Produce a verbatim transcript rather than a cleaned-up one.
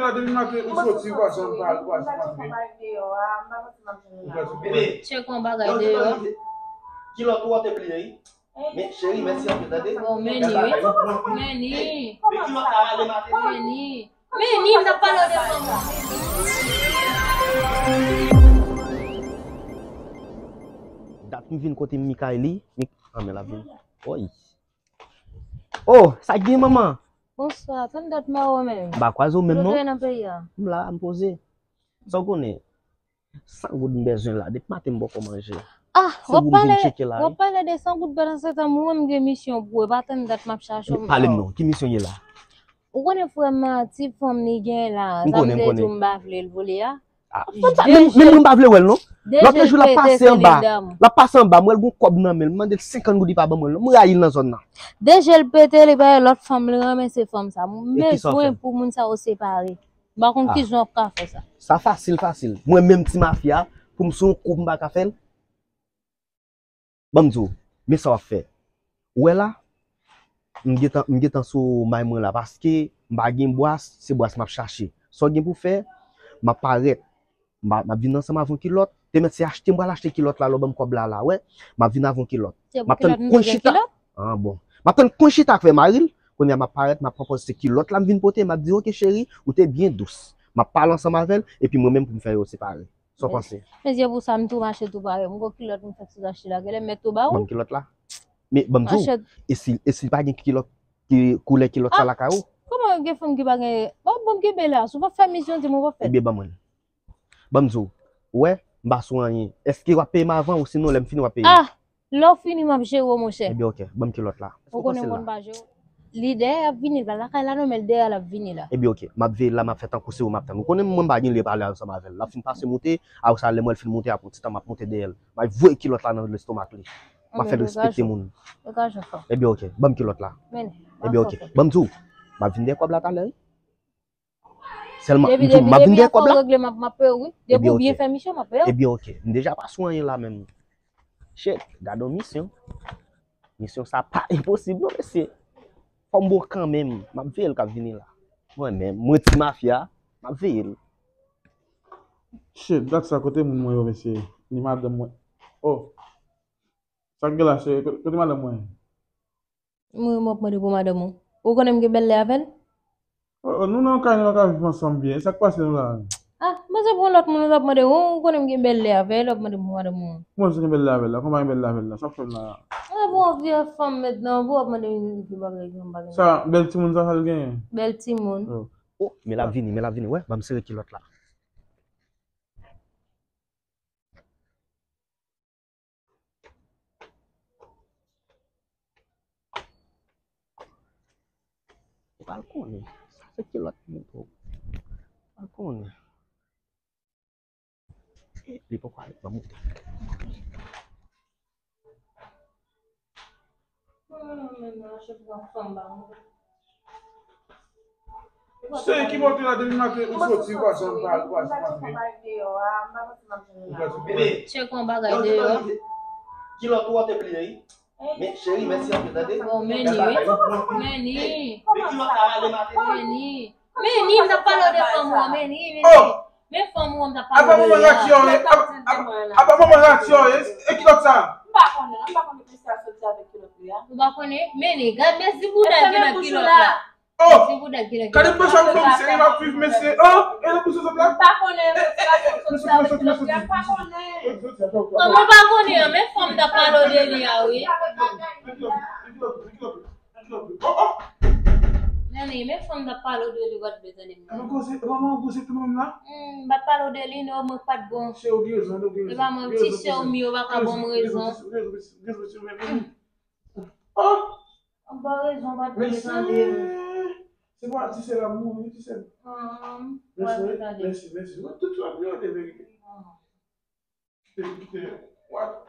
La depi maten ou soti, ou pa janm pa, ou pa janm antre. Ou pa janm. Bebe, tchèk yon bagay deyò. Kilòt ou an te pliye, wi. Men, cheri, mèsi anpil, tande. Bon, men ni, wi. Men ni. Men kilòt la rale maten. Men ni. Men ni, m t ap pale w de fanm nan. Dat m vin kote Mikaeli. Mik-, ah, men l ap vin. Oy. Oh, sa k gen, manman? Bonswa, tann dat mwen ou menm. M pa kwaze w menm, non. Ou nan peyi a? M la, m poze. Sa w konnen? San goud m bezwen la, depi maten m poko manje. Ah, w ap pale, w ap pale de san goud pandan se tan mwen menm m gen misyon pou ou, e pa tann dat m ap chache w. Pale m non, ki misyon ye la? Ou konnen frè m, ti fanm li gen la, sa m te di w m pa vle l pou li a. Ah, menm, menm mwen m pa vle wè l non. Lòt jou l ap pase anba. L ap pase anba, m wè l gon kòb nan men l, m mande l senkant goud li pa ban mwen l non. M rayi l nan zòn nan. Deje l pete, li bay lòt fanm, li renmen se fanm sa. M bezwen pou moun sa yo separe. M pa konn kijan w ap ka fè sa. Sa fasil, fasil. Mwen menm ti mafya, pou m sou yon kou m pa ka fè l. Ban m di w, men sa w ap fè. Ou wè la, m gentan, m gentan sou may mwen la, paske m pa gen bwas, se bwas m ap chache. Sa w gen pou fè, m ap parèt. M a, m ap vin ansanm avè yon kilòt. Te mèt se achte m pral achte kilòt la, lè w ban m kòb la, la, wè. M ap vin avè yon kilòt. M ap tann konn chita. Ah, bon. M ap tann konn chita ak frè mari l. Kounye a, m ap parèt, m ap pran pòz se kilòt la m vin pote. M ap di, "Oke, cheri, ou te byen dous." M ap pale ansanm avè l, epi mwen menm pou m fè yo separe. Sa w panse? Men se pou sa m tou mache tou pare. M gon kilòt m fèk sot achte la. Genlè m mèt tou ba ou. Ban m kilòt la. Men ban m di w, e si, e si l pa gen kilòt, ki koulè kilòt sa lakay ou? Kòman gen fanm ki pa gen? Bon, bon, m kenbe la. Si w pa fè misyon, di m ou pa fè. Ebyen, ban mwen l. Ban m di w, ou wè, m pa sou anyen. Èske w ap peye m avan, ou sinon lè m fini w ap peye m? Ah! Lè w fini, m ap jere w, monchè. Ebyen, oke. Ban m kilòt la. Ou konnen m konn pa jere w. Li dèyè ap vini la, lakay la non, men l dèyè l ap vini la. Ebyen, oke. M ap veye l la, m ap fè tankou se ou m ap tann. Ou konnen mwen m pa gen lè pale ansanm avè l. L ap fin pase moute, apre sa, lè m wè l fin moute, apre yon ti tan m ap moute dèyè l. M ap voye kilòt la nan lestomak li. M ap fè l respekte moun. Ebyen, oke. Ban m kilòt la. Ebyen, oke. Ban m di w, m ap vin dèyè kòb la talè, wi. Sèlman, m di w, m ap vin dèyè kòb la. Depi w byen fè misyon, m ap peye w. Ebyen, oke. M deja pa sou anyen la menm. Shit, gade yon misyon. Misyon sa pa enposib non, mesye. Fò m bon kanmenm. M ap veye l k ap vini la. Mwen menm, mwen ti mafya, m ap veye l. Shit, dat sa kote moun mwen yo, mesye? Ni madanm mwen. Oh. Sa k gen la, cheri? Kote, kote madanm mwen? Mwen, mwen ap mande pou madanm ou. Ou konnen m gen bèl lè avè l? Oh, oh, nou nan kay, nou pa ka viv ansanm byen. Sa k pase nou la? Ah, mwen se pou lòt moun ou t ap mande. Ou, ou konnen m gen bèl lè avè l, w ap mande pou madanm ou. Kòman se gen bèl lè avè l la? Kòman gen bèl lè avè l la? Sa w fè m la? Mwen bon vye fanm mentnan, pou w ap mande m ki bagay, ki bagay. Sa, bèl timoun sa, sa l genyen? Bèl timoun. Oh. Oh, men l ap vini, men l ap vini. Wè, ban m sere kilòt la. Ou pral konnen. Sa se kilòt mwen tou. Ou pral konnen. Eh, li poko ale, ban m moute. Se ki bò w te la depi maten ou soti, ou pa janm pale, ou pa janm antre. Ou pa janm pale. Tchèk yon bagay deyò. Kilòt ou an te pliye, wi. Men, cheri, mèsi anpil, tande. Bon, men ni, wi. Men ni. Men kilòt la rale maten. Men ni. Men ni, m t ap pale w de fanm ou an, men ni, men ni. Oh! Men fanm ou an, m t ap pale w de li a. Apa manman Rati an ye? Apa, apa, apa manman Rati an ye? E kilòt sa? M pa konnen, non, m pa konnen ki sa soti avèk kilòt li a. Ou pa konnen? Men ni, gad, men si bouda ki nan kilòt la. Oh! Gade pwen sa m fè, mesye, m ap viv, mesye. Oh! E nan pwen sa sot la? M pa konnen, mesye, pa soti avèk kilòt li a, m pa konnen. Kòman w pa konnen an? Men fanm t ap pale w de li a, wi. Oh, oh! Nene, men fanm t ap pale w de li, w pa t vle tande m nan. Epa koze, epa mwen koze tou menm la? Hmm, m pa t pale w de li, non, mwen pa t bon. Se ou ki rezon, ou ki rezon. Epa mwen, ti sè w, m yo pa ka ban m rezon. Ou gen rezon, ou gen rezon, ou gen rezon, ou gen rezon, men, men. Oh! Ou ban rezon, w pa t vle tande m. Se pa ti sè la mouri, ti sè. Hmm, w pa t vle tande m. Mèsi, mèsi, mèsi. Mwen tout sa, m yo de verite. Hmm. Kite, kite. What?